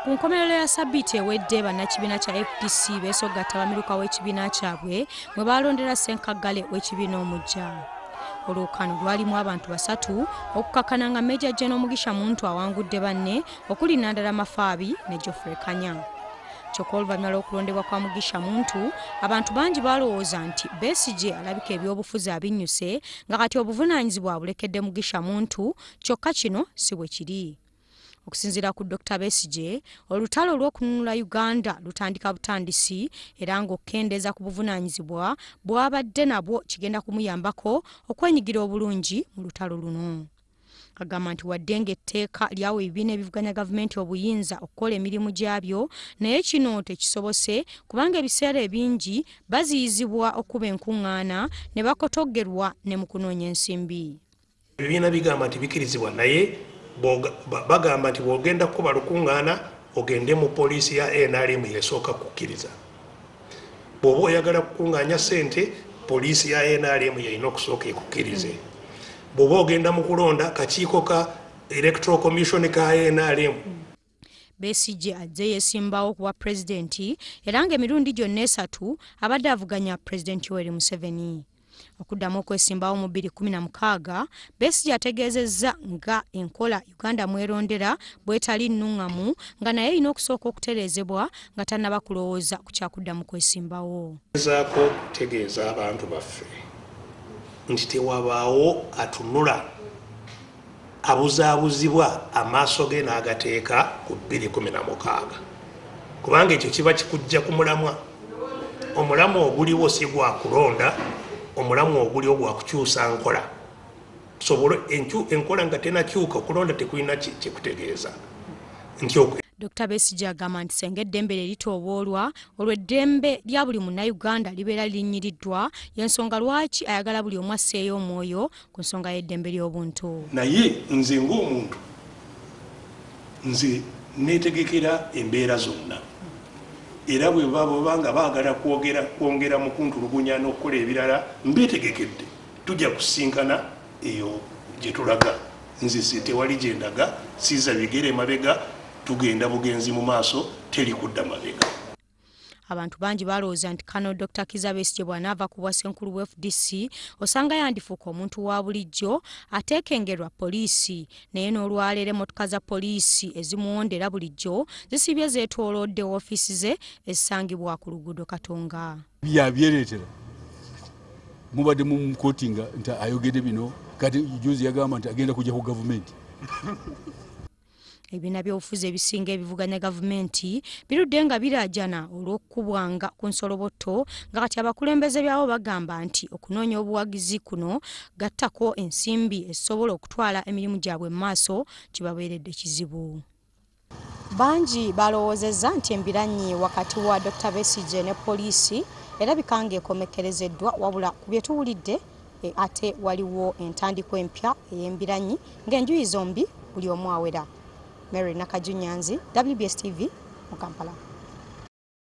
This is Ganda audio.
Ku nkomerero ya sabbiiti ewedde, bannakibiina kya FDC beesogatta abamiruka w'ekibiina kyabwe mwe baalondera ssenkaggale w'ekibiina omuggya. Olwokano lwalimu abantu basatu okukakkana nga Major General Mugisha Muntu awangudde banne okuli Nandala Mafaabi ne Geoffrey Kanya. Kyokka oluvannyuma lw'okulondebwa kwa Mugisha Muntu, abantu bangi balowooza nti Besigye alabika ebyobufuzi abinnyuse nga kati obuvunaanyizibwa abulekedde Mugisha Muntu, kyokka kino si bwe kiri. Okusinziira ku Dr. Besigye, olutalo olw'okununula Uganda lutandika butandisi era ng'okukendeeza ku buvunaanyizibwa bw'abadde nabwo kigenda kumuyambako okwenyigira obulungi mu lutalo luno. Agamba nti wadde ng'etteeka lyawa ebibiina ebivuganya gavumenti obuyinza okukola emirimu gyabyo, naye kino tekisobose kubanga ebiseera ebingi baziyizibwa okuba enkuŋŋaana ne bakotoggerwa ne mu kunoonya ensimbi. Ebibiina bigamba nti bikirizibwa, naye bagamba nti bw'ogenda kukuba lukuŋŋaana ogende mu poliisi ya NRM yesooka kukkiriza. Bw'oba oyagala kukuŋŋaanya ssente, poliisi ya NRM yalina okusooka ekukkirize. Bw'oba ogenda mu kulonda, kakiiko ka Electoral Commission ka NRM. Besigye azze yeesimbawo ku bwa pulezidenti era ng'emirundi gyonna esatu abadde avuganya Pulezidenti Yoweri Museveni. Okuddamu okwesimbawo mu 2016, Besigye ategeezezza nga enkola Uganda mwerondera bw'etali nnuŋŋamu, nga naye erina okusooka okutereezebwa nga tannaba kulowooza ku kyakuddamu kwesimbawo. Gezaako okutegeeza abantu baffe nti tewabaawo atunula abuzaabuzibwa amaaso ge n'agateeka ku 2016, kubanga ekyo kiba kikujja ku mulamwa. Omulamwa oguliwo si gwa kulonda, omulamwa oguliwo gwa kukyusa nkola. Sobole enkola nga tenakyuka, okulonda tekulina kyekutegeeza nti Dr. Besigye agamba nti senga eddembe lye litooboolwa, olwo eddembe lya buli Munnayuganda libeera lirinnyiriddwa, y'ensonga lwaki ayagala buli omu asseeyo omwoyo ku nsonga y'eddembe ly'obuntu. Naye nze ng'omuntu, nze neetegekera embeera zonna, era bwe baba nga baagala kwongera mu kuntulugunya n'okukola ebirala, mbeetegekedde. Tujja kusinkana eyo gye tulaga. Nze tewali gye ndaga, siza bigere mabega, tugenda bugenzi mu maaso, teri kudda mabega. Abantu bangi balowooza nti kano Dr. Kizza Besigye bw'anaava ku bwassenkulu bwa FDC osanga yandifuuka omuntu wa bulijjo ateekengerwa poliisi, naye n'olwaleero emmotoka za poliisi ezimuwondera bulijjo zisibye zeetoolodde woofiisi ze ezisangibwa ku luguudo Katonga. Byabyereetera mubadde mumukotinga nti ayogedde bino, kati juzi yagamba nti agenda kujja ku gavumenti. Ebibiina by'obufuzi ebisinga ebivuganya gavumenti birudde nga biraajana olw'okukubwanga ku nsolobotto, nga kati abakulembeze byabo bagamba nti okunoonya obuwagizi kuno gattako ensimbi ezisobola okutwala emirimu gyabwe mu maaso kibabeeredde kizibu. Bangi balowoozezza nti embiranye wakati wa Dr. Besigye ne poliisi erabika ng'ekomekkerezeddwa, wabula ku bye tuwulidde ate waliwo entandikwa empya ey'embiranyi ng'enjuyi zombi buli omu awera. Mary Nakajunyanzi, WBS TV mu Kampala.